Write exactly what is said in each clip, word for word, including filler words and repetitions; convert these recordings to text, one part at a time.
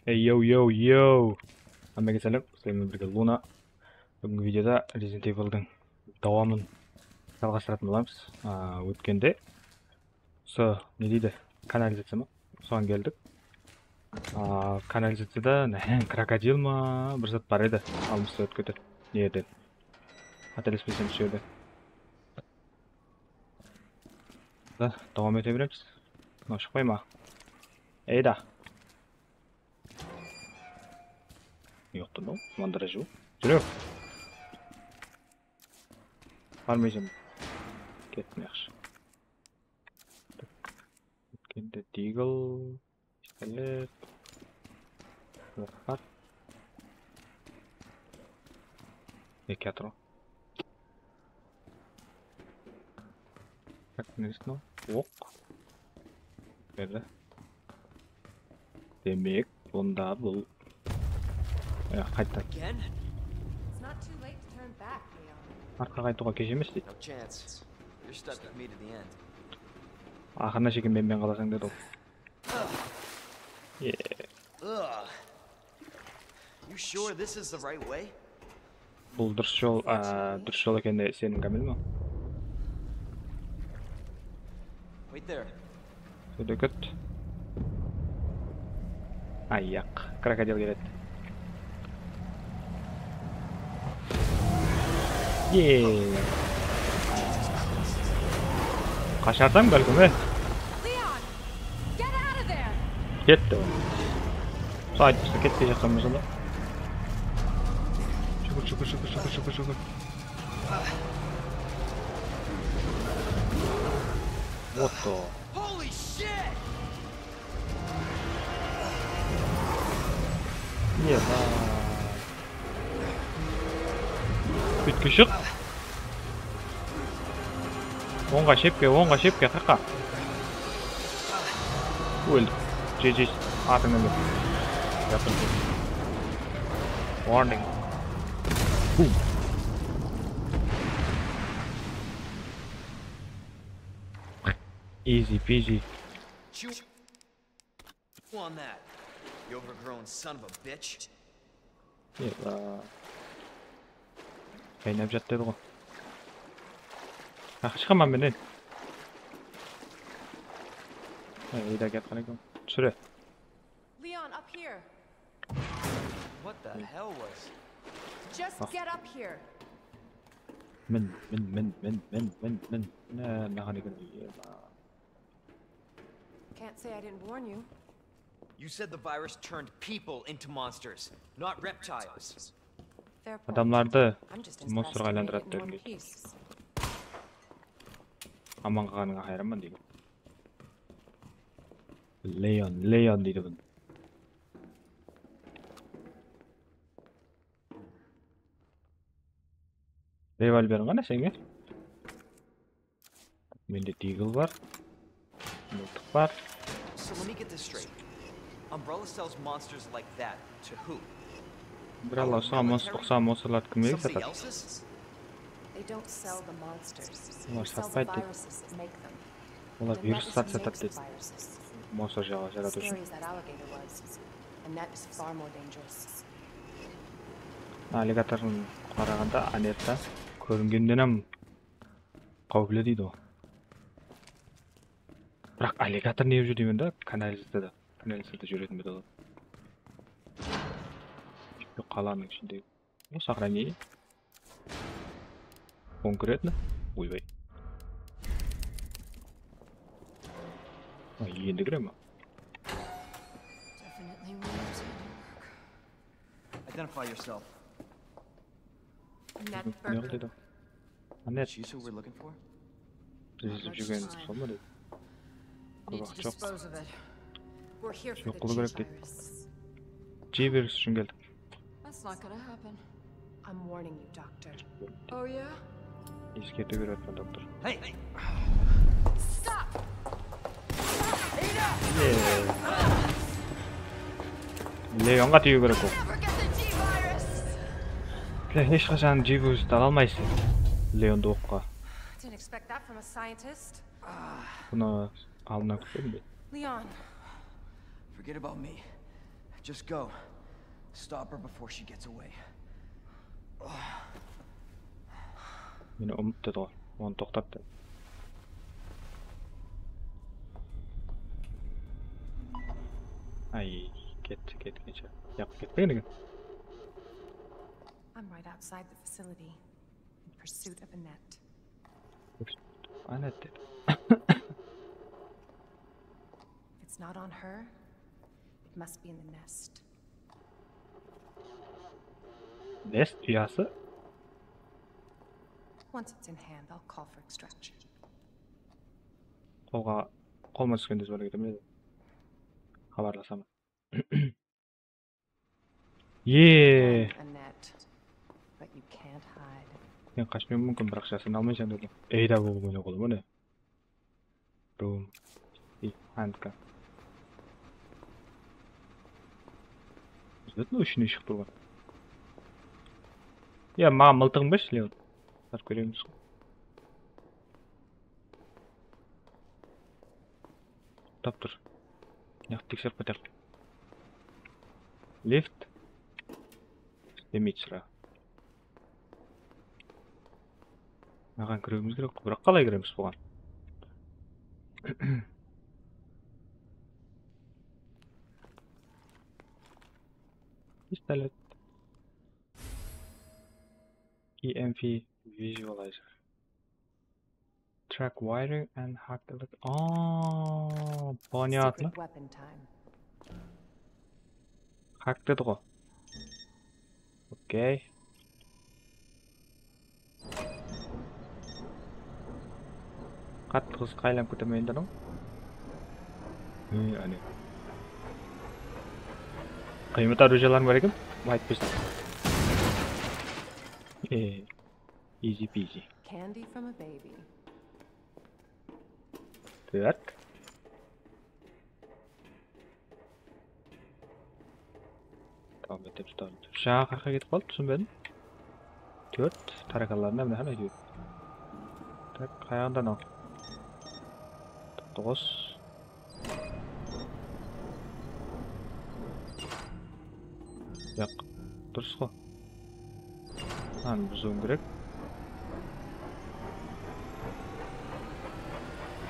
Ey, yo, yo, yo. Hámmege sálem, sizler menen birge Luna. Búgingi videoda Resident Evil'dıń dawamın jalǵastıratın bolamız. Aa, ótkende usı, ne deydi, kanalizaciya ma? Soǵan keldik. Aa, kanalizaciyada ne, krokodil ma, bir zat bar edi. Almıstı ótkende. Nereden? Qátelespesem, usı jerde. Da, dawam ete beremiz. Mınaw shıqpay ma? Ey da. Yoq, turdı. Mandraj joq. Júre. Barmaysań. Kettim, yaqshı. Ótkende digl, pistolet. Oq bar. Eki atır. Tak, neresi mınaw? Oq. Berdi. Demek, bunda bul. Ya, qayttan. Again? It's not too late to turn back, Leon. Artqa qaytıwǵa kesh emes deydi. No chance. You're stuck with me to the end. Aqırına shekem menmen qalasań, dedi ol. Yeah. Ugh. You sure this is the right way? Bul durıs jol, a, durıs jol ekenine iseniń kámil ma? Wait there. Sódeket. Ayaq. Krokodil keledi. Ye. Qasharsań bálkim, e? Leon, get out of there! Ketti ol. Sol aytıp ketpey jaqtan bolsa da. Shúkir, shúkir, shúkir, shúkir, shúkir, shúkir. Otto. Holy shit! Eba. Úytke shıq. Ońǵa shepke, ońǵa shepke, qaqqa. Óldik. G G, atıńnan ber. Warning. Boom. Easy peasy. Chew on that, you overgrown son of a bitch. Eba. Qaynap jat dedi ǵoy. Ah, shıǵaman menen. Ha, Eda kiyatqan eken. Túsire. Leon, up here. What the hell was? Just get up here. Min, min, min. Ne, naǵan eken. Eba. Can't say I didn't warn you. You said the virus turned people into monsters, not reptiles. Fair point. Adamlardı monstrǵa aylandıradı dedim deydi. Aman qalǵanıńa hayranman deydi. Leon, Leon deydi bunı. Revolveriń ǵana sende? Mende digl bar. Mıltıq bar. So let me get this straight. Umbrella sells monsters like that to who? Umbrella usaǵan monstr, usaǵan monstrlardı kimge satadı? They don't sell the monsters. Olar satpaydı deydi. Olar viruslardı satadı deydi. Monstr jaratıw ushın. Alligatorǵa qaraǵanda Anetta kóringennen hám qáwipli deydi ǵoy. Biraq alligator ne qılıp júr deymen da, kanalizatsiyada. Kanalizatsiyada júretin bedi ol. Qalanıń ishindegi. Saqrani. Конкретно? Oybay. Ay, endi kireme. Identify yourself. Annette Burger. Annette. She's who we're looking for? Biz izlep júrgen sol ma deydi? Kóp waqıt joq. Joq qılıw kerek deydi. G virus ushın keldik. That's not gonna happen. I'm warning you, Doctor. Oh, yeah? Eskertiw berip atırman, doktor. Hey! Stop! Leonǵa tiyiw kerek ol. Sen hesh qashan G virusti ala almaysań. Leondı oqqa. Didn't expect that from a scientist. Bunı aldına kútpedim be? Leon. Forget about me. Just go. Stop her before she gets away. Meni umıt dedi ǵoy. Onı toqtat dedi. Ay, ketti, ketkenshi. Yaq, ketpegen eken. I'm right outside the facility in pursuit of Annette. Annette dedi. If it's not on her, it must be in the nest. Nest uyası? Once it's in hand, I'll call for extraction. Qolǵa, qolma túskende zor edi, biledi. Xabarlasaman. Ye. Annette, but you can't hide. Sen qashpewin múmkin, biraq jasırına almaysań dedi. Eyda bolıp oynap aldı, mine. Room. Handgun. Bizde de ishine shıǵıp turǵan. Ya, maǵan mıltıǵın bershi, Leon. Sarıp kóremiz. Tap tur. Yaq, tekserip keteyik. Lift. Islemeydi shıra. Maǵan kiriwimiz kerek. Biraq qalay kiremiz buǵan? Pistolet. E M P visualizer. Track wiring and hack elect. Aa, понятно. Secret weapon time. Hack dedi ǵo. Okey. Qattı qızıqqa aylanıp ketemen endi. Ey, áne. Qıymet orujiyalarım bar eken. Aytpaysań. Ey, easy peasy. Candy from a baby. Tak. Tamam, etemiz, tamam. Jańa qayaqqa ketip qaldı, túsinbedim. Tórt tarakanlarına mine qanday. Tak, qayaǵında anaw? Toǵız. Yaq, durıs ǵo. Ananı buzıwım kerek.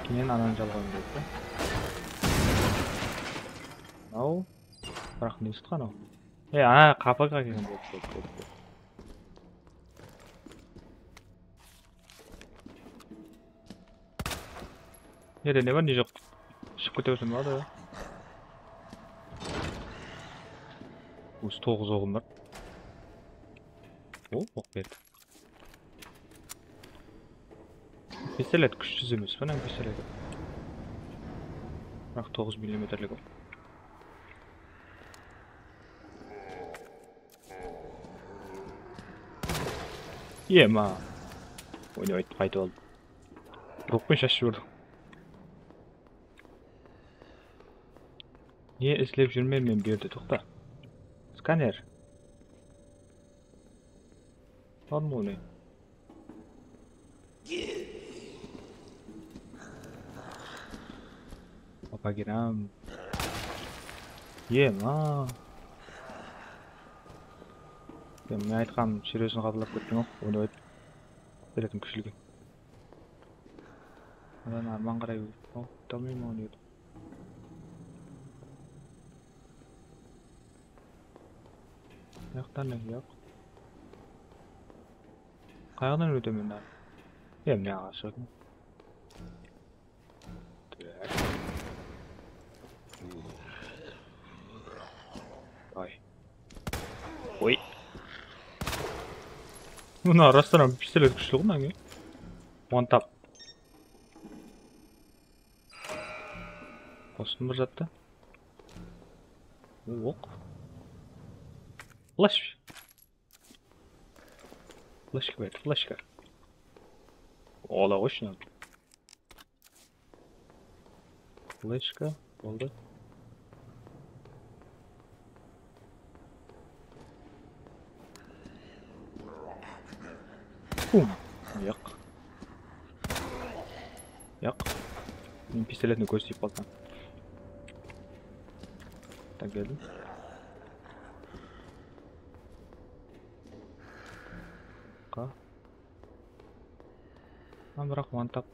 Keyin ananı jalǵawım kerek ta. Mınaw. Biraq ne ısıtqan ol? E, ana, qapıǵa kelgen. Nede ne bar, ne joq? Shıǵıp kete bersin, boladı. Ózi toǵız oǵım bar. O, oq berdi. Pistolet kúshsiz emes, mına pistolet. Biraq toǵız millimetrlik ol. Ema. Oynap aytıp qaytıp aldım. Ruqpen shashıp jiberdim. Ne islep júrmen men bu jerde, toqta. Skaner. Aldım onı. Papa giram. Yema. Men aytqan, servisini qatırlap kettim oq, oynamaydı. Beretim kúshli eken. Adan arman qaray, aw, kete almayman onı. Jaqtan ne, joq. Qayaqtan ótemen men? Ya, mına aǵa shıqtım. Ay. Oy. Mına rastan pistolet kúshli ǵo, mına. One tap. Qostım bir zattı. Oq. Flash. Flashka berdi, flashka. Ola qoyshın. Flashka boldı. Bum. Yoq. Yoq. Men pistoletni kóz tiyip qaldı. Tak, keldim. Lan, biraq one tap.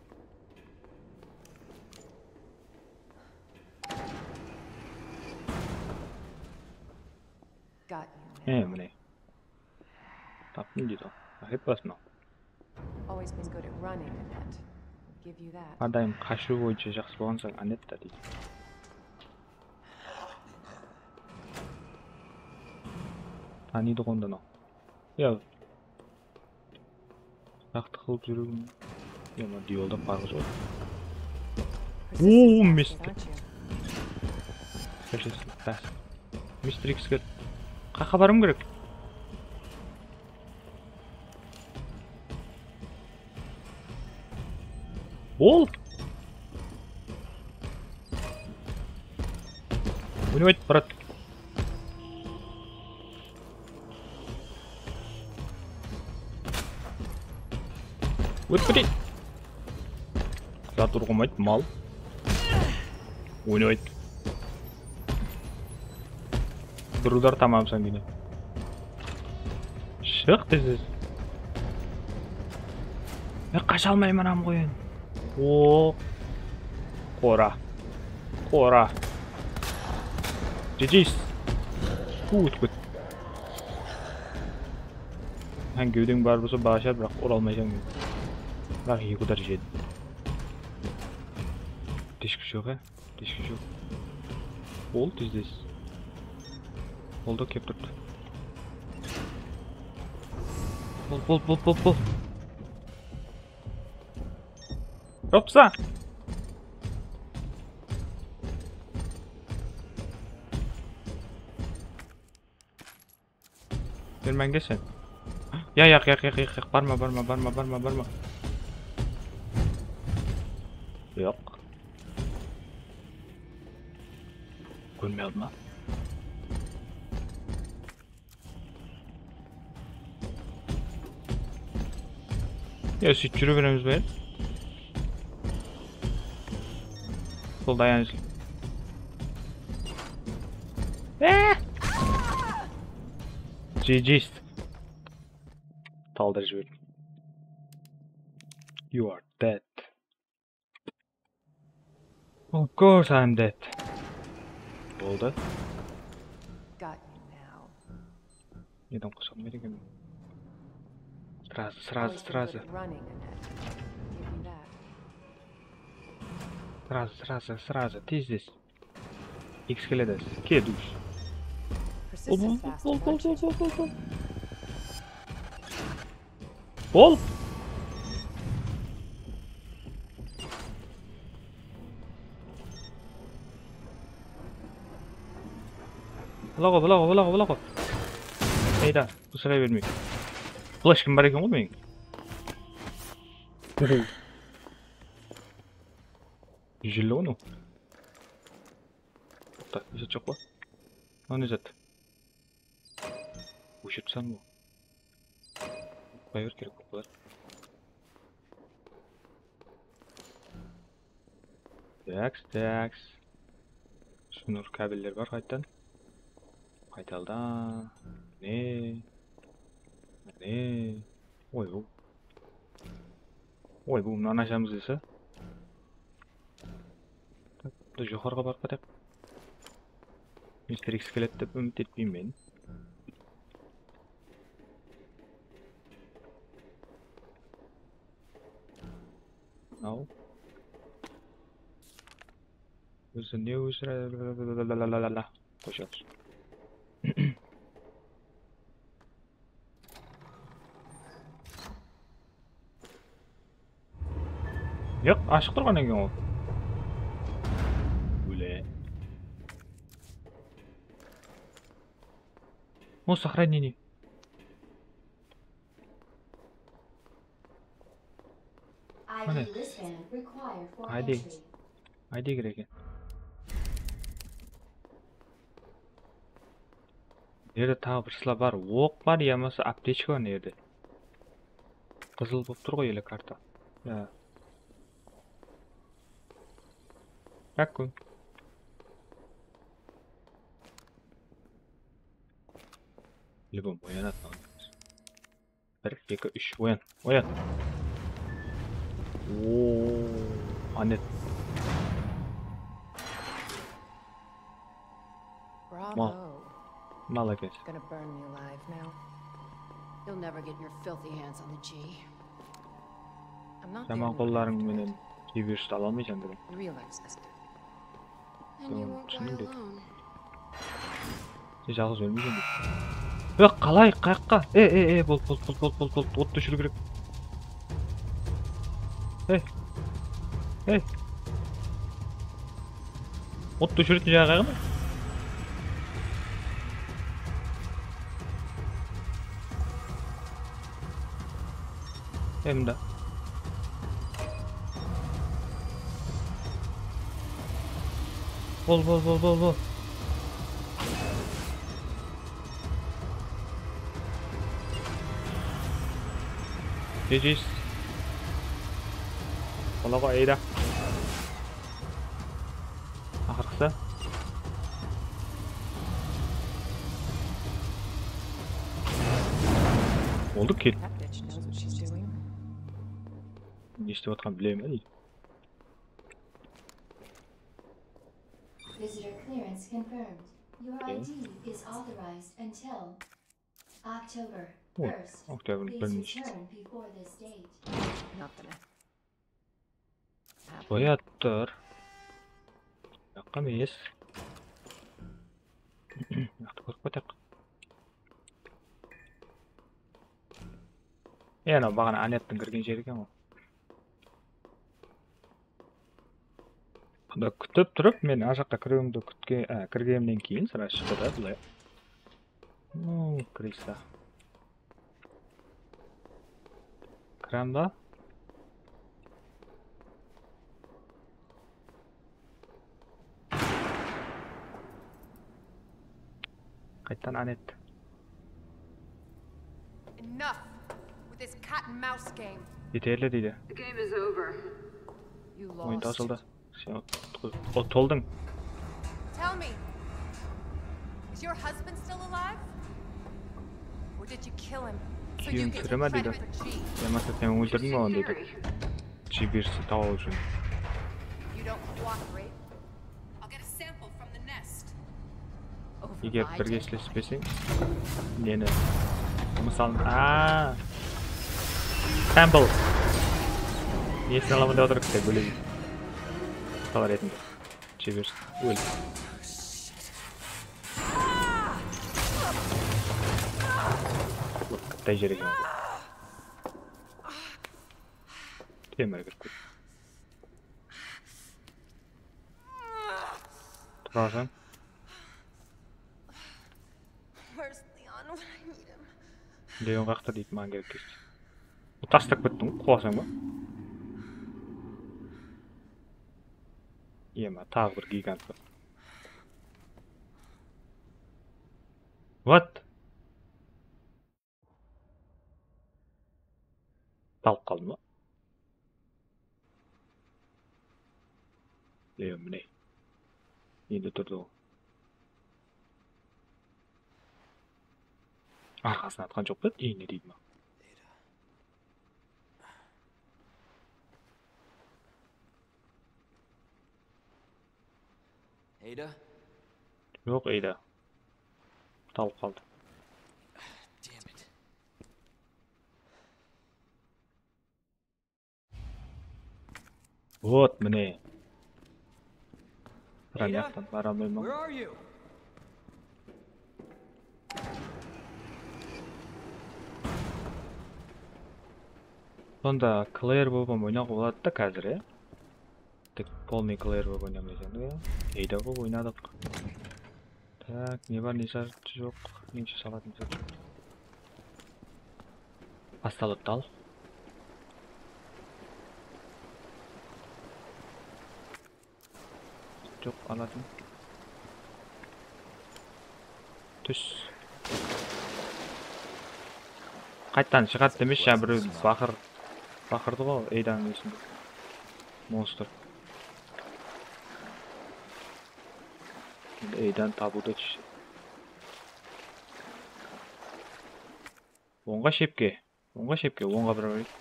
Got you. E, mine. Taptım deydi. Aqıp basına. Always been good at running, Annette. Give you that. Har dayım qashıw boyınsha jaqsı bolǵansań, Annette deydi. Tanıydı ǵo onda mınaw. Ya. Jaqtı qılıp júriwim. Ya, mına diyolda parqı joq. Oo, mesti. Shashası, bas. Mister X kel. Qaqa barıwım kerek. Bol. Oynaydı, brat. Ótpedey. Zat urǵımaydı, mal. Oynaydı. Bir udar tamam sen meni. Shıq tez-tez. Men qasha almayman, am qoyın. O. Qora. Qora. G G's. Ótip ket. Hán, gewdeń bar bolsa, bashar, biraq ura almaysań. Biraq eki udar jedi. Teshki joq, e? Teshki joq. Bol, tez-tez. Bol da, kep turdı. Bol, bol, bol, bol, bol. Ropsa! Bermenge sen. Ya, yaq, yaq, yaq, yaq, yaq. Barma, barma, barma, barma, barma. Yoq. Kórmey aldım, a? Ya, sóytip júre beremiz be? Sol dayanısh. Eh! G G's. Taldırıp jiberdim. You are dead. Of course I'm dead. Boldı. Got you now. Neden qosam kerek edim? Сразу, сразу, Always been good сразу. At running, Annette. Give you that. Сразу, сразу, сразу. Tez, tez. X keledi. Ke, dush. Persistent fast Bol, bol, bol, marching. Bol, bol. Bol. Bılaǵo, bılaǵo, bılaǵo, bılaǵo. Eyda, bul sıray bermey. Fleshkim bar eken ǵoy meniń. Júz elli ǵoy mınaw. Toqta, ne zat joq pa? Mınaw ne zat? Óshirip san bu. Qoya ber, kerek bolıp qalar. Taks, taks. Sınır kabeller bar qayttan. Qaytaldan. Ne? Ne? Oy, bu. Oy, bu mınanı ashamız dese. Bul joqarıǵa barıp keteyik. Mister X keledi dep úmit etpeymen. Al. Ózi ne ózi qoyamız. Yoq, ashıq turǵan eken ol. Óle. O, сохранение. Mine. I D wristband required for entry. I D kerek eken. Mına jerde taǵı bir sıla bar. Oq bar yamasa aptechka bar mına jerde. Qızıl bolıp tur ǵoy ele karta. Ya. Rakkun. Любом oyanadı. Bir, eki, úsh, oyan, oyan. Oo, Anet. Bravo. Mal. Mal eken. Gonna burn me alive now. You'll never get your filthy hands on the G. I'm not the Jaman only one who qollarıń do menen kiybesh ala almaysań dedim. You realize this. And you won't die alone. Sen jalǵız ólmeyseń deydi. Yoq, qalay, qayaqqa? E, e, e, bol, bol, bol, bol, bol, bol, ottı óshiriw kerek. Ey. Ey. Ottı óshiretin jaǵı qayaqqa? E, mında. Bol, bol, bol, bol, bol. G G's. Ola ǵoy, Eyda. Aqırqısı. Boldı, kel. That bitch knows what she's doing. Ne islep atqanın bileme, deydi. Visitor clearance confirmed. Your I D is authorized until October first. Oktyabr birinshi. Please return before this date. Not gonna happen. Qoya tur. Yaqqa emes. Yaqtı kórip keteyik. E, anaw baǵana Anettiń kirgen jeri eken ǵoy. Bunda kútip turıp, men ana jaqqa kiriwimdi kútke-, á, kirgenimnen keyin sırá shıqtı da, bılay. No, Krista. Kirem ba? Qayttan Anet. Enough with this cat and mouse game. Yeterli deydi. The game is over. You lost. Oyın tawsıldı. Sen ot-, ot-, otoldıń. Tell me, is your husband still alive? Or did you kill him so you can try to for G? Kúyewin tiri ma deydi. Yamasa sen óldirdiń be onı deydi. G berse tawıw ushın. You don't cooperate. I'll get a sample from the nest. Eger birge islespeseń, neni? Mısalı, aa, sample. Nesin alaman dep atır, kúte bóleyim. Qala retinde. G bersin. Ól. Qıttay jer eken. Temir kirip ketti. Turasan. Where's Leon when I need him? Leon qaqta deydi, maǵan kerek kesti. Bul tastap kettiń ǵoy, quwasań ba? Ema, taǵı bir gigant bar. What? Talıp qaldım ba? E, mine. Endi turdı ǵoy. Arqasın atqan joq pa edi, iyne deydi ma? Ada? Joq, Ada. Talıp qaldı. Damn it. Вот, mine. Sırayaqtan bara almayman. Where are you? Sonda Claire bolıp ham oynawǵa boladı da házir, ya. Tek полный Claire bolıp oynamaysań da, ya. Ada bolıp oynadıq. Tak, ne bar, ne zat joq, ne saladı, ne zat joq. Astalıqtı al. Joq, aladım. Tús. Qayttan shıǵadı demeshi, ya, birew baqır, baqırdı ǵoy, Adanıń esinde. Monstr. Endi Adanı tabıwda tús. Ońǵa, shepke. Ońǵa shepke, ońǵa bir barayıq.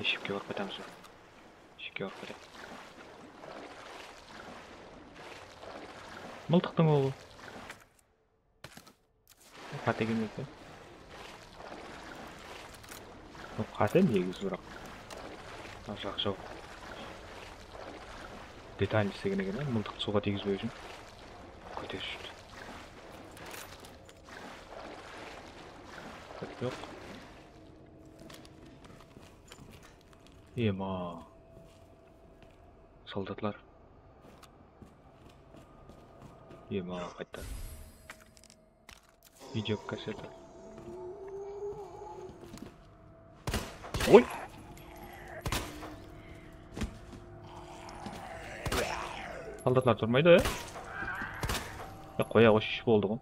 E, shepke barıp qaytamız. Shepke barıp qaytayıq. Mıltıqtıń oǵı. Qáte kelmepti. Bul qáte negizi, biraq. Jaqshı. Detalь islegen eken, mıltıq suwǵa tiygizbew ushın. Kóterip júrdi. Joq. Ema. Soldatlar. Ema, qaytta. Video kasseta. Oy! Soldatlar turmaydı, ya? Ya, qoya qoyshı, boldı ǵo.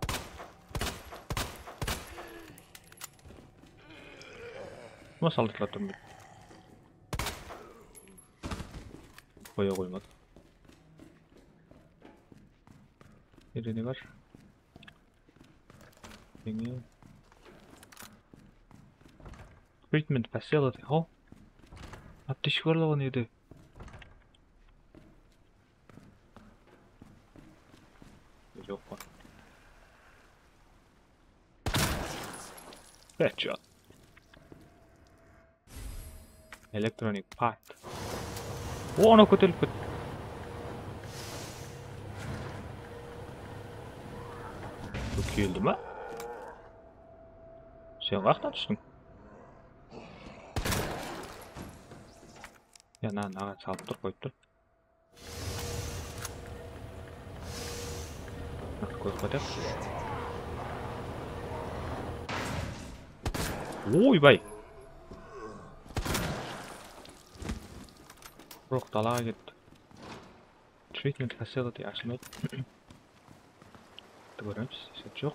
Ama soldatlar turmaydı. Qoya qoymadı. Nede ne bar? Treatment facility. Ho. Aptechka bar la, o nede? Joq pa? Headshot. Electronic part. O, anaw kóterilip ketti. Bu keldi ma? Sen qayaqtan tústiń? Ya, na, naǵa salıp tur, qoyıp tur. Kórip qaytayıq. Oy, bay. Quruq dalaǵa ketti. Treatment facility ashılmaydı. Kóremiz, set joq.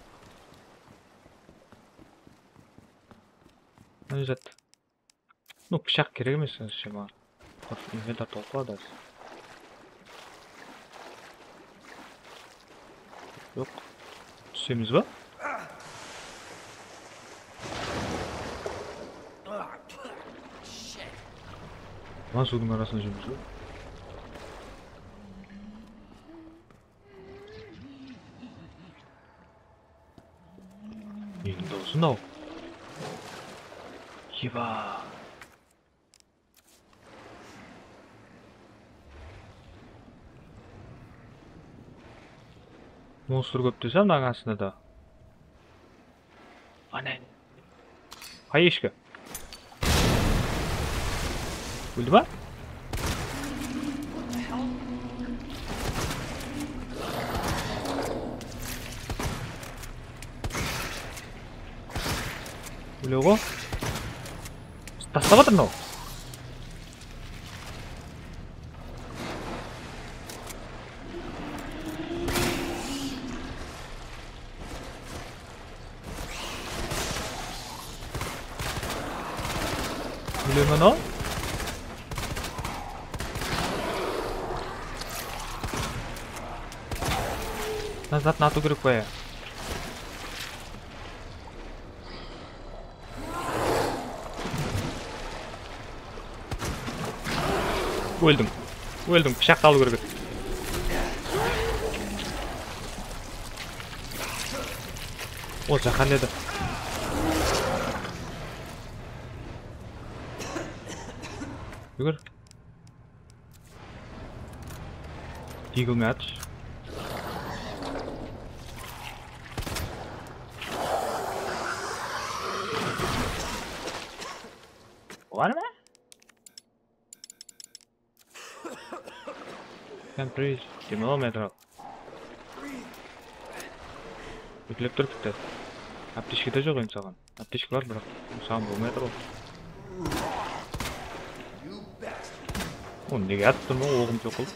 Mına zat. Nu, pıshaq kerek emes, menimshe, maǵan. Inventar tolıp qaladı házir. Joq. Túsemiz ba? Mına suwdıń arasında júrmiz ba? Neniń dawısı mınaw? Eba. Monstr kóp dese, mınanıń astında da. Ana. Hay eshki. Óldi ma? Óle ǵo. Taslap atır mınaw. Ólemen-aw. Nazatın atıw kerek pa ya? Óldim. Óldim. Pıshaqtı alıw kerek edi. O, jáhánledi. Júgir. Tegilmey atır. Olar ma? Sen priz, jigirma metr al. Júklep tur tipti. Aptechka da joq endi saǵan. Aptechka bar, biraq saǵan bolmay atır ol. O, nege atıp turman, oǵım joq qılıp.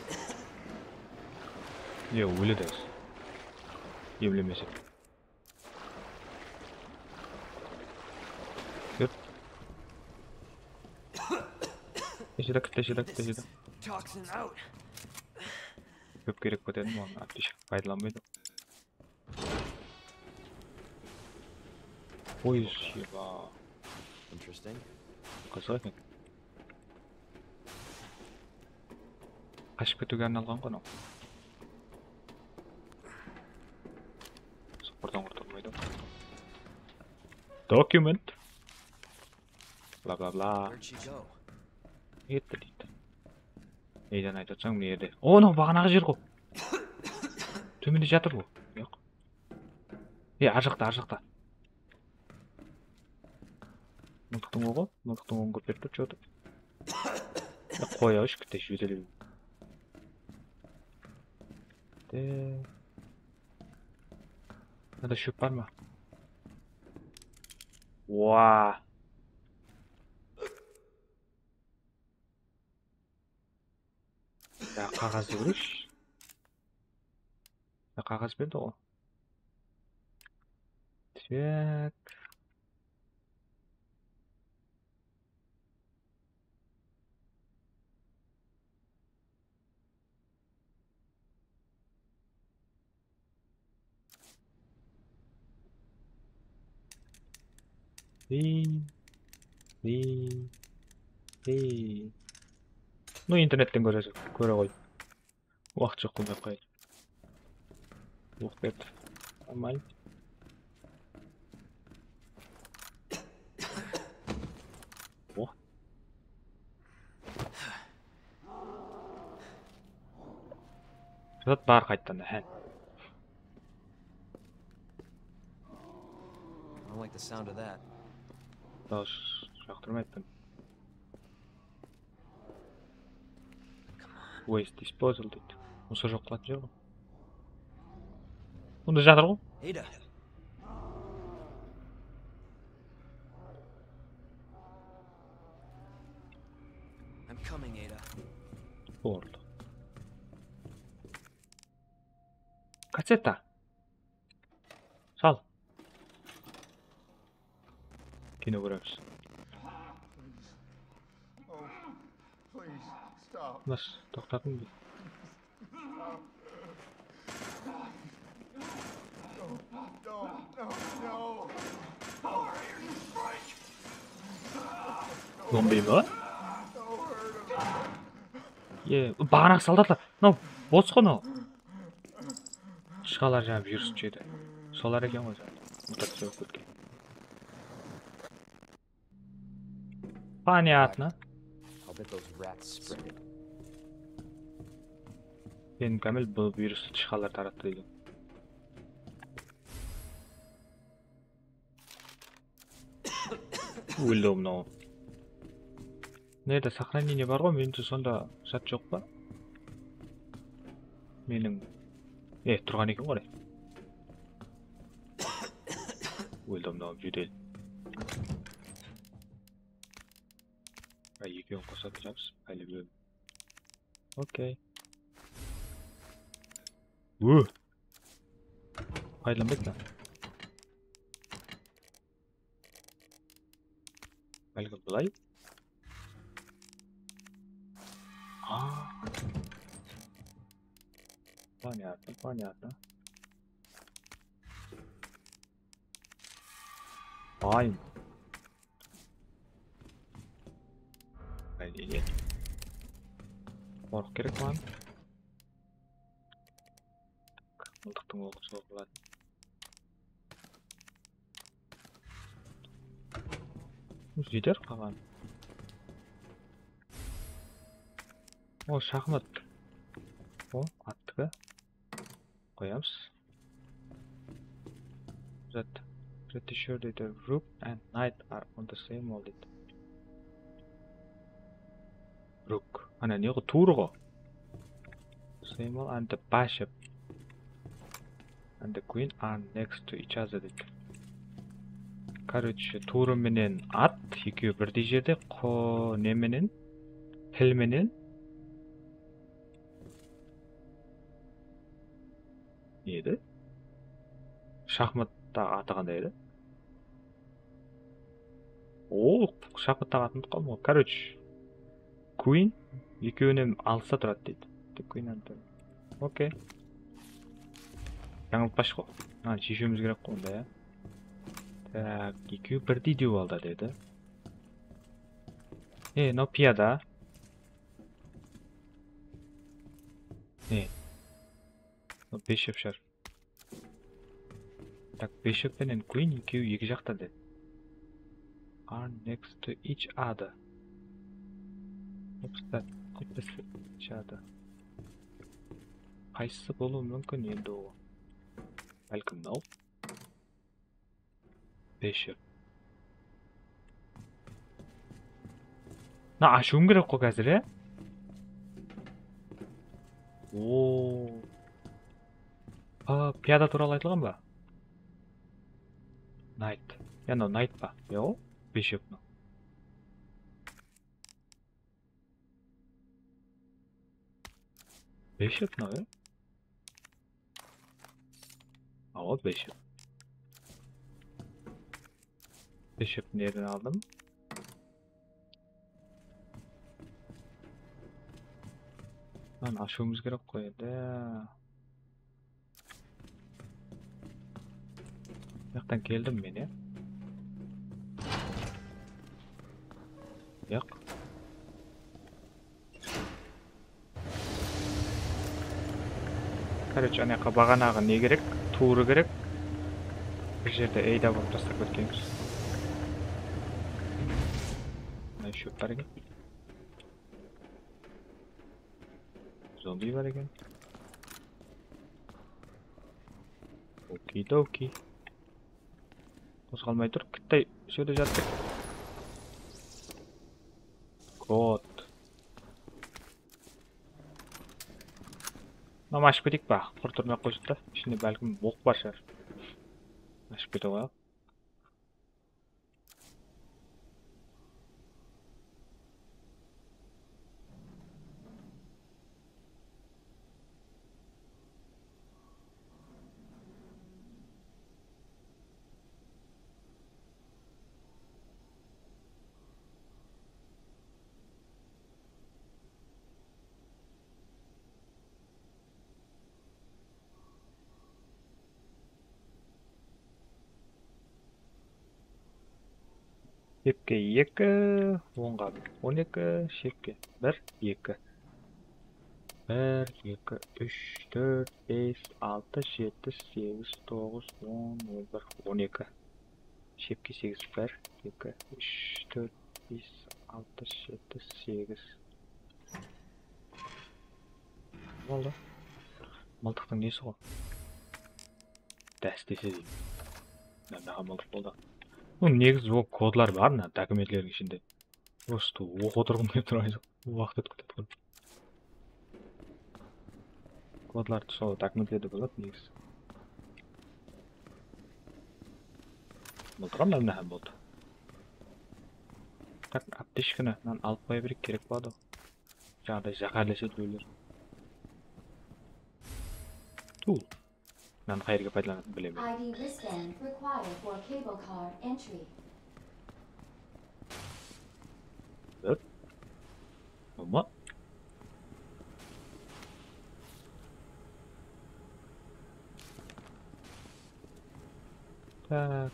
Yo, óledi házir. Emlemesek. Yur. Teshedi, teshedi, teshedi. Toxin out. Kóp kerek pa dedim, oǵan aptechka paydalanbaydı. Oy, sheba. Interesting. Qızıq eken. Qashıp ketiwge arnalǵan ǵoy mınaw. Soqırdan qurtılmaydı. Document. Bla bla bla. Where'd she go? Ketti deydi. Neyden aytıp atsań, mına jerde. O, mınaw baǵanaǵı jer ǵo. Tómende jatır ǵo. Yoq. E, ar jaqta, ar jaqta. Mıltıqtıń oǵı, mıltıqtıń oǵın kóp berip tur, что-то. E, qoya, úsh kitte júdel. De. Mında shóp bar ma? Wa. Ya, qaǵazdı kóreyikshi. Ya, qaǵaz berdi ǵo. Tak. Ey, ey, ey. Ну, internetten kóre, kóre ǵoy. Waqıt joq, qılmay qoyayın. Oq berdi. Нормально. Oh. Zat bar qayttan, há. I don't like the sound of that. Dawıs jaqtırmayıppan. Waste disposal deydi. Musor joq qılatuǵın jer ǵo. Bunda jatır ǵo. Ada. I'm coming, Ada. Boldı. Kasseta. Sal. Kino kóremiz. Please, stop. Mınas, toqtatıń. No, no, no, no. Zombi ma? E, baǵanaǵı soldatlar. Mınaw, bos ǵo mınaw. Tishqalar jańa virus jedi. Solar eken ǵoy jańa. Mutaciya bolıp ketken. Понятно. I'll bet those rats spread it. Benim Kamil, bul virustı tishqalar tarattı deydi. Óldi mınaw. Nerde сохранение bar ǵoy, menimshe sonda zat joq pa? Meniń, e, turǵan eken ǵoy. Óldi mınaw, júdel. Ay, ekewin qosatın jabıs, qayla beredi. Okey. Ú. Paydalanbaydı da. Bálkim bılay? A. Понятно, понятно. Ay. Ay, ay, ay. Qorıq kerek maǵan. Mıltıqtıń oqı soǵıladı. Jeter qalǵan. O, shaxmat. O, attıǵı. Qoyamız. Zat. Pretty sure deydi. Rook and knight are on the same wall deydi. Rook. Ana ne ǵo, tuwrı ǵo. Same wall and the bishop and the queen are next to each other deydi. Короче, tuwrı menen at ekewi birdey jerde, qo-, ne menen, pil menen. Ne edi? Shaxmattaǵı atı qanday edi? O, shaxmattaǵı atın unıtıp qaldım ǵoy. Короче, queen ekewinen alısta turadı deydi. The queen and the... Okey. Jańıltpashı ǵoy. Ha, sheshiwimiz kerek ǵoy onda, ya. Tak, ekewi birdey dew aldı dedi. E, mınaw piyada. E. Mınaw bes shep shar. Tak, bishop penen queen ekewi eki jaqta dedi. Are next to each other. Obstat, obstat each other. Qaysısı bolıwı múmkin endi ol? Bálkim mınaw? Bishop. Mına ashıwım kerek qo házir, ya? Oo. A, piyada tuwralı aytılǵan ba? Knight. Ya, mınaw knight pa? Yoq, bishop mınaw. Bishop mınaw, ya? Awa, bishop. Bishop nereden aldım? Lan, ashıwımız kerek qoy endi. Buyaqtan keldim men, ya. Yoq. Короче, anayaqqa baǵanaǵı ne kerek? Tuwrı kerek. Bir jerde eyda bolıp taslap ketkenbiz. Mına shóp bar eken. Zombi bar eken. Okidoki. Qozǵalmay tur, kittay, usı jerde jattıq. Kot. Mına ashıp keteyik pa? Qurı turmay-aq qoysın da. Ishinde bálkim oq bar shıǵar. Ashıp kete qoyayıq. Shepke eki, ońǵa bir, on eki, shepke bir, eki. Bir, eki, úsh, tórt, bes, altı, jeti, segiz, toǵız, on, on bir, on eki. Shepke segiz, bir, eki, úsh, tórt, bes, altı, jeti, segiz. Boldı. Mıltıqtıń nesi ǵo? Dástesi deydi. Mına, mınaǵa mıltıq boldı. Bunıń negizi ol kodlar bar mına dokumentlerdiń ishinde. Просто oqıp otırǵım kelip turǵan joq. Waqıt ótip ketedi ǵoy. Kodlardı sol dokumentlerde boladı negizi. Mıltıǵım da mına hám boldı. Tak, aptechkanı mınanı alıp qoya bereyik, kerek boladı. Jańaday záhárlesedi birewler. Tul. Mınanı qayerge paydalanatın bilemen. I D wristband required for cable car entry. Hop. Uma. Tak.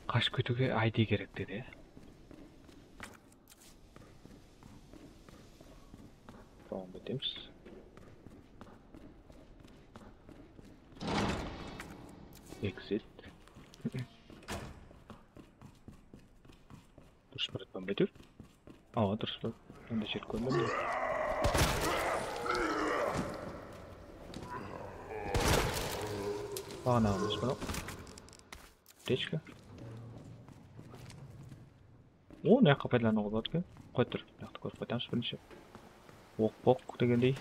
Qashıp ketiwge I D kerek dedi, ya. Dawam etemiz. Exit. Durıs baratpan ba, áytewir? Awa, durıs bar. Onday jer kórmedim. Baǵanaǵımız mınaw. Aptechka. O, mına jaqqa paydalanıwǵa boladı eken. Qoy tur, mına jaqtı kórip qaytamız birinshi. Oq, oq degendey.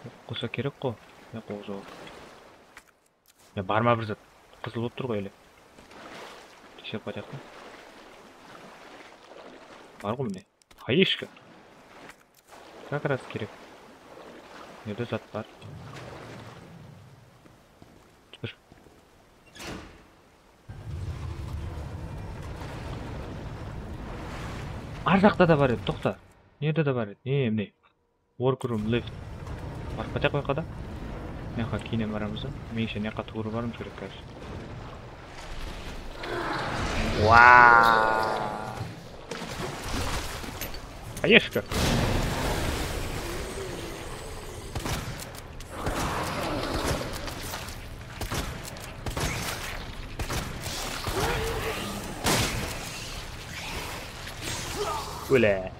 Oq bolsa kerek ǵo. Yoq, oq joq. Ya, bar ma bir zat? Qızıl bolıp tur ǵoy ele. Tekserip qaytayıq pa? Bar ǵo mine. Haishka. Как раз kerek. Mına jerde zat bar. Tur. Ar jaqta da bar edi, toqta. Mına jerde de bar edi. Ne, mine. Workroom lift. Barıp qaytayıq, o jaqqa da. Mına jaqqa keyin baramız da. Menimshe, mına jaqqa tuwrı barıwımız kerek, короче. Wow. Поешка. Óle.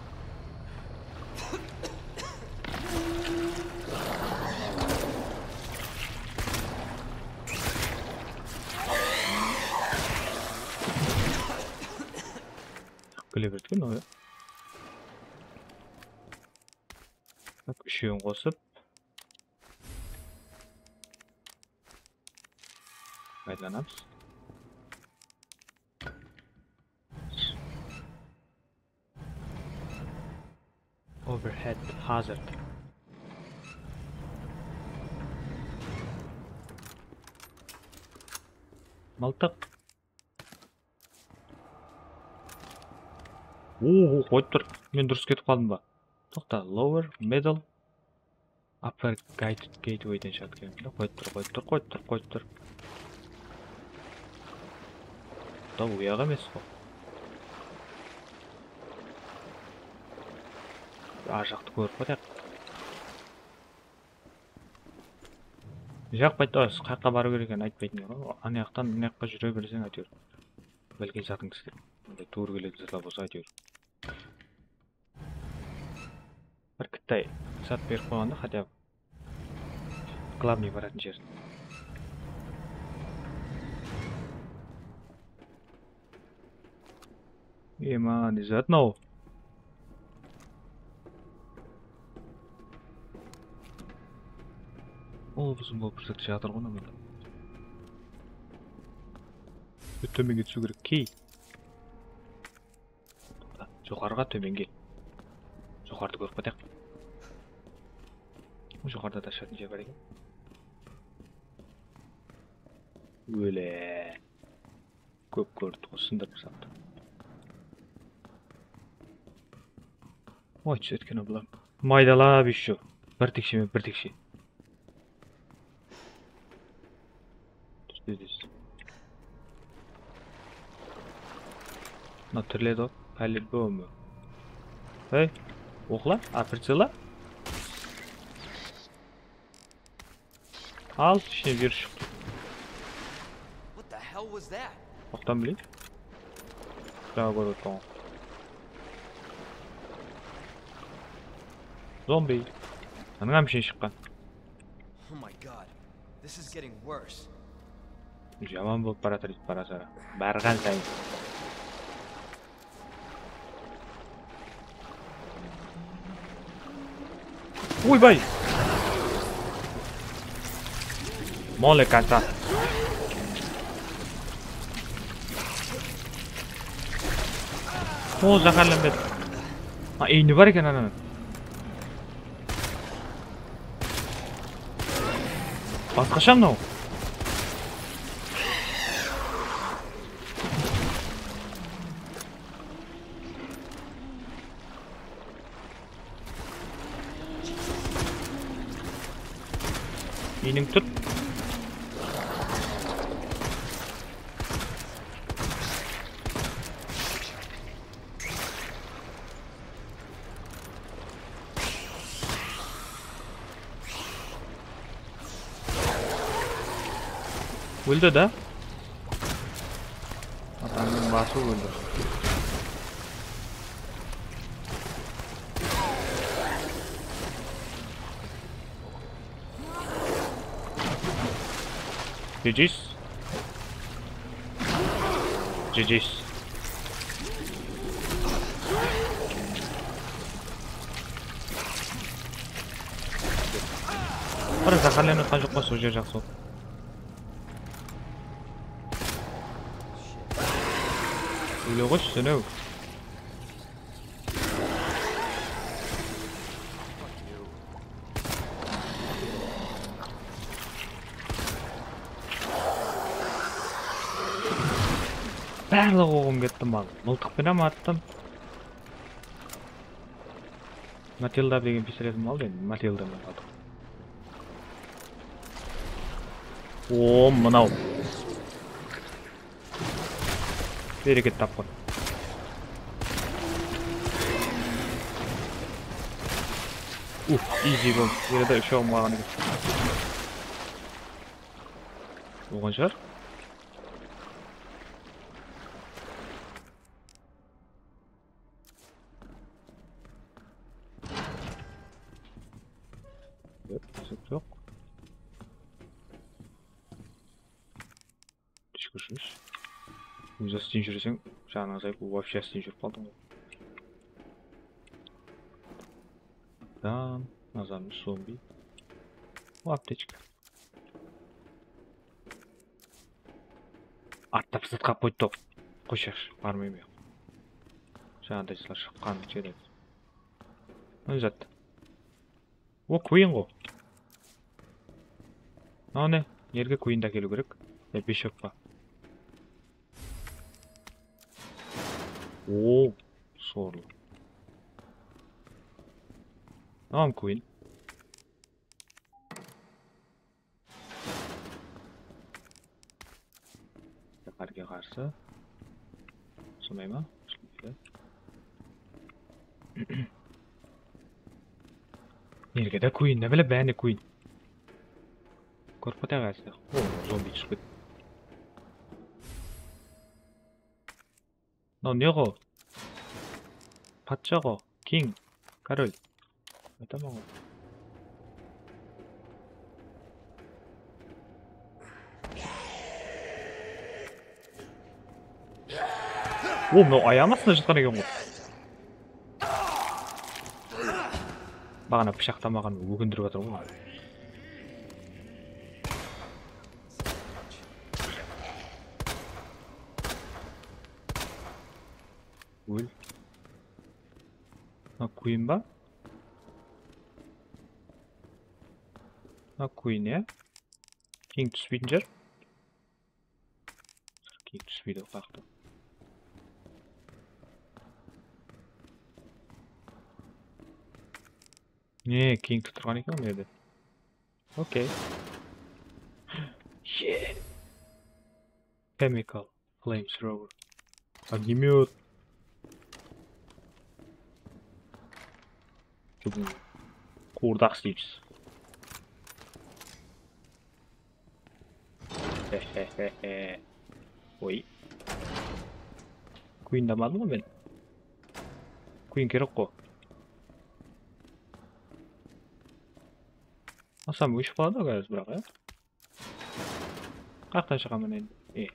Kúle berdi eken, o. Tak, úshewin qosıp. Paydalanamız. Overhead hazard. Mıltıq. Oo, qoyıp tur. Men durıs ketip qaldım ba? Toqta, lower, middle, upper gate, gatewayden shaqtı. Qoyıp tur, qoyıp tur, qoyıp tur, qoyıp tur. Da, uyaq emes qo. Ar jaqtı kórip qoyaq. Jaqpaydı, o, qayaqqa barıw kerek ekenin aytpaytın eken ǵoy. Ana jaqtan mına jaqqa júre berseń, áytewir. Bilgen zatıń islep. Bunday tuwrı keledi zırla bolsa, áytewir. Bir kittay zat berip qoyǵanda, хотя бы glavnıy baratın jerin. E, maǵan ne zat mınaw? Ol, uzın bolıp bir zat jatır ǵoy mında. Bir tómenge túsiw kerek. Key. Joqarıǵa, tómenge. Joqarıda kórip qaytayıq. Joqarıda da ashatuǵın jer bar eken. Óle. Kóp kórdi, usındı bir zat. Oy, túsedi eken bular. Maydalap ещё. Bir teksheme, bir tekshe. Túsedi, túsedi. Mına túrledi ǵoy. По-любому. Hey, oqla, a, прицела. Al, ishine virus shıqtı. What the hell was that? Toqtan bileyim. Jańa kórip otırman. Zombi. Mınıń hám ishine shıqqan. Oh my God, this is getting worse. Jaman bolıp baratır, iyt barasara. Barǵan sayın. Oybay! Mole kanta. O, záhárlenbedi. Ha, eyni bar eken ananıń. Basqasha mınaw. Iyniń tut. Óldi da. Adamnıń bası óldi. G G's. G G's. Bir záhárlenip atqan joq pa, sol jer jaqsı boldı. Óyle ǵoyshı, sónew. Barlıq oǵım ketti, mal. Mıltıq penen attım. Matilda degen pistoletim aldı endi. Matilda men aldım. O, mınaw. Bereket tapqır. Uf, easy boldı. Ele de úsh almaǵan eken. Bolǵan shıǵar. Yep, kesek joq. Túshkirsiz. Ózi isteyin júrseń, janıń azayıp, вообще isteyin júrip qaldıń ǵoy. Adam, azamız zombi. O, aptechka. Artta bir zat qalıp qoydı, top. Qoyshaqshı, barmayman. Jańaday zlar shıqqanın jeredi. Ne zat? O, queen ǵo. Mınaw ne? Erge queendi ákeliw kerek. Ya, bishop pa? Oo, sorlı. Tamam, queen. Zaharga qarsı. Sonday ma? Nerge de queen, ne bile báne queen. Kórip qoytayıq házir. O, zombi túsip ketti. Mınaw ne ǵo? Patsha ǵo, king, korol. Aytaman ǵo. O, mınaw ayaq astında jatqan eken ǵo. Baǵana pıshaqtamaǵan ókindirip atır ǵo. Ól. Mına queen ba? Mına queen, ya. King túspeytin shıǵar. King túspeydi, o qaqta. Ne, king turǵan eken ol jerde. Okey. Yeah. Chemical flamethrower. Огнемёт. Quwırdaq isleymiz. He-he-he-he. Oy. Queendi almadım ǵo men. Queen kerek ǵo. Alsam óship qaladı ǵo házir, biraq, ya. Qayaqtan shıǵaman endi? E.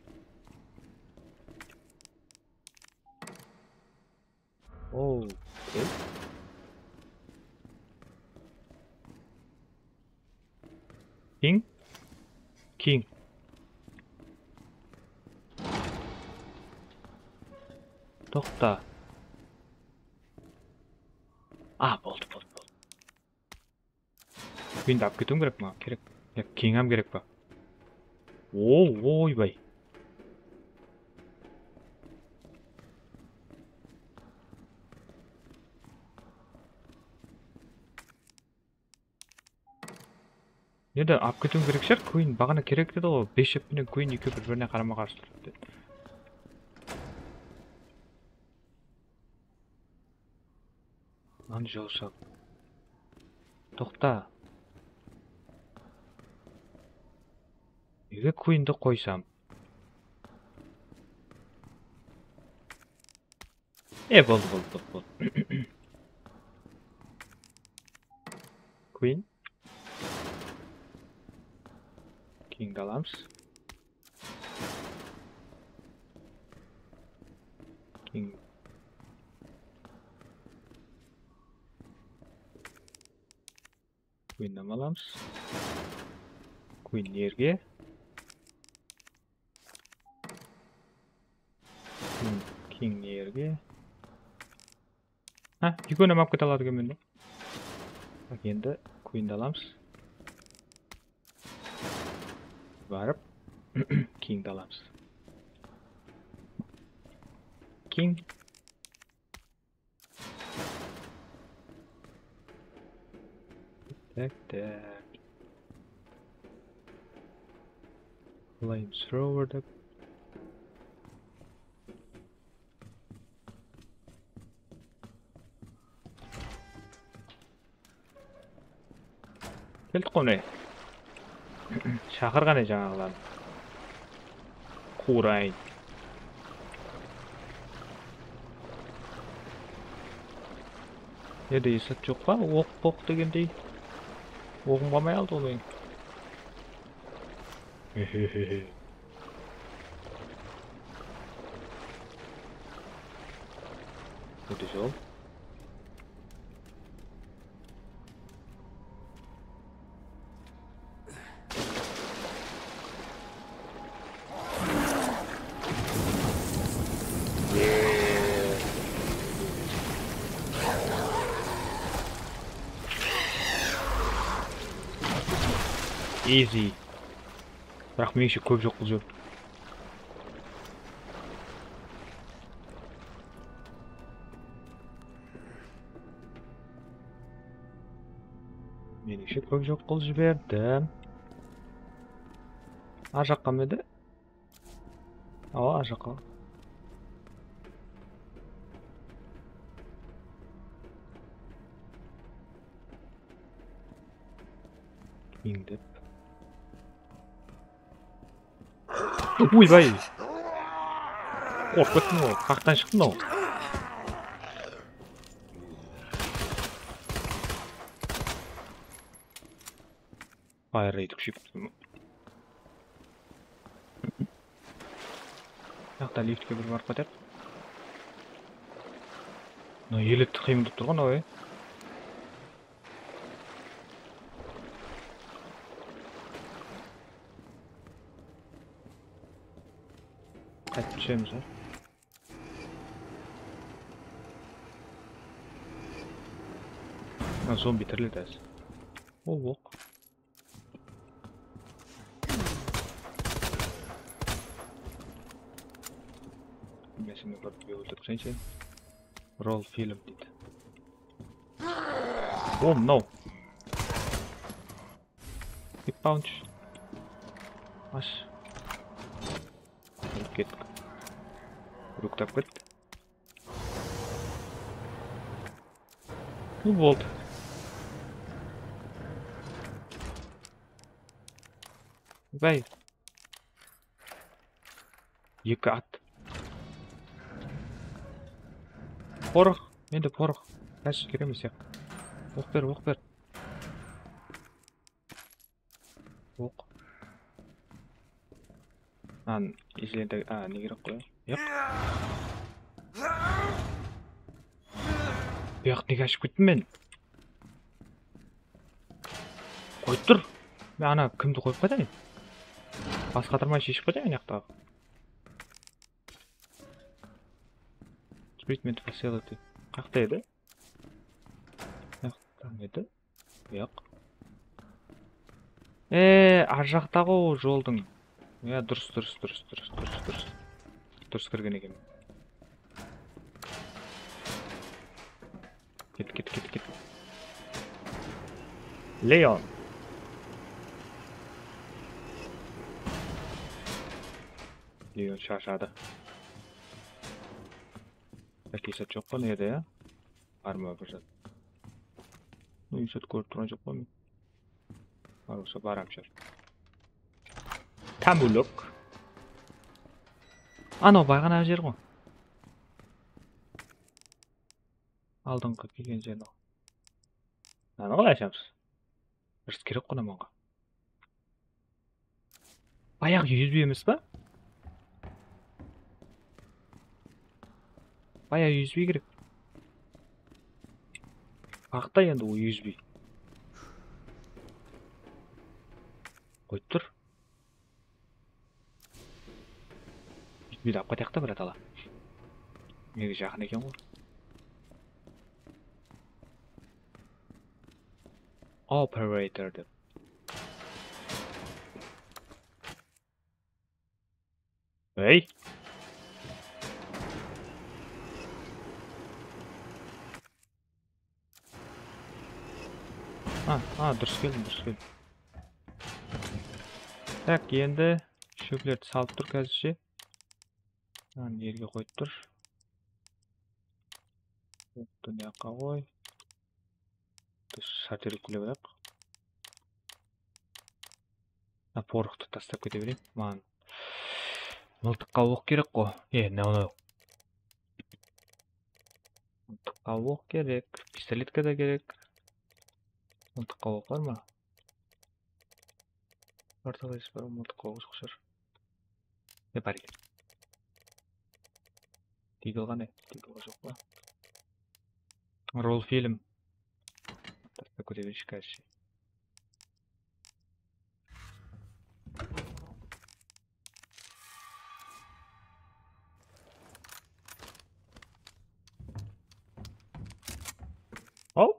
Okey. King? King. Toqta. A, boldı, boldı, boldı. Queendi alıp ketiwim kerek maǵan, kerek. Ya, king hám kerek pa? O, oybay. Nede alıp ketiwim kerek shıǵar, queen baǵana kerek dedi ǵo, bishop penen queen ekewi bir-birine qarama-qarsı turıptı. Lan jawshaq. Toqta. Nege queendi qoysam? E, boldı, boldı, boldı, boldı. Queen. Kingdi alamız. King. Queendi alamız. Queen nerge? King, king nerge? Ha, ekewin hám alıp kete aladı eken mende. Bak, endi queendi alamız. Barıp, kingdi alamız. King. Tak, tak. Flamethrower dep. Qone. Shaqırǵan edi jańaǵılardı. Quwırayın. Nede esat joq pa? Oq, oq degendey. Oǵım qalmay qaldı ǵoy meniń. Nede jol? Easy. Biraq menińshe kóp joq qılıp júr. Menińshe kóp joq qılıp jiberdi. Ar jaqqa mende? Awa, ar jaqqa. Mińdep. Oybay! Qorqıp kettim ǵoy, qaqtan shıqtı mınaw. Fire rate kúsheyip kettim. Mıyaqta liftke bir barıp keteyik. Mına ele tıqıyım dep turǵan awa. Qaytıp túsemiz, a? Mına zombi tiriledi házir. Ol oq. Men seni bir óltirip taslayınshı. Roll film deydi. Oh no. Keep bounce. Ash. Ótip kettik. Ruktab ket. Ne boldı? Bay. Eki at. Porıq. Mende porıq. Házir kerek emes, yaq. Oq ber, oq ber. Oq. Lan, izledi. A, ne kerek qoy? Yaq. Buyaq nege ashıp kettim men? Qoyıp tur. Men ana kimdi qoyıp qoyayın? Bas qatırma sheship qoyayın mıyaqtaǵı. Treatment facility. Qayaqta edi? Mıyaqta edi? Yaq. E, ar jaqta ǵo joldıń. Ya, durıs, durıs, durıs, durıs, durıs, durıs. Durıs kirgen eken. Ket, ket, ket, ket. Leon. Leon sharshadı. Esat joq pa ne jerde, ya? Bar ma bir zat? Esat kórip turǵan joq pa men? Bar bolsa baram shar. Tamulok. Anaw baǵana jer ǵo. Aldınǵı kelgen jer anaw. Mınanı qalay ashamız? Bir kerek ǵo namanǵa. Bayaǵı U S B emes pa? Bayaǵı U S B kerek. Waqıtta endi ol U S B. Qoyıp tur. U S B-di alıp qaytayıq ta, bratala. Menge jaqın eken ǵoy. Operator dep. Ey. Ha, ha, durıs keldim, durıs keldim. Tak, endi shóplerdi salıp tur házirshe. Mınanı jerge qoyıp tur. Oqtı mıyaqqa qoy. Biz sharterlik kúlep alayıq. Mına porıqtı tastap kete bereyin. Maǵan mıltıqqa oq kerek ǵo. E, mınaw, mınaw. Mıltıqqa oq kerek. Pistoletka da kerek. Mıltıqqa oq bar ma? Ortaǵa ish bar, mıltıqqa oq joq shıǵar. Ne bar eken? Digl ǵana, digl joq pa? Roll film. Tastap kete bereyinshi, короче. Al.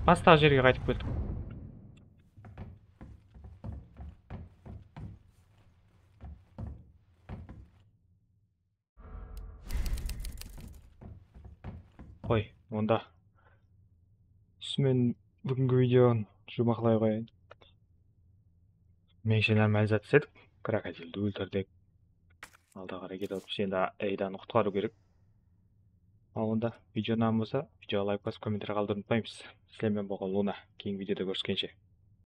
Bastaǵı jerge qaytıp keldik. Qoy, onda. Usımen búgingi videonı juwmaqlay qoyayın. Menshe normalnizatsiya edik, krokodildi óltirdik. Aldaǵı reket alıp, endi Eydanı qutqarıw kerek. Al onda, video unaǵan bolsa, videoǵa layk basıp, kommentariy qaldırıwdı unıtpaymız. Sizler menen bolǵan Luna. Keyingi videoda kóriskenshe.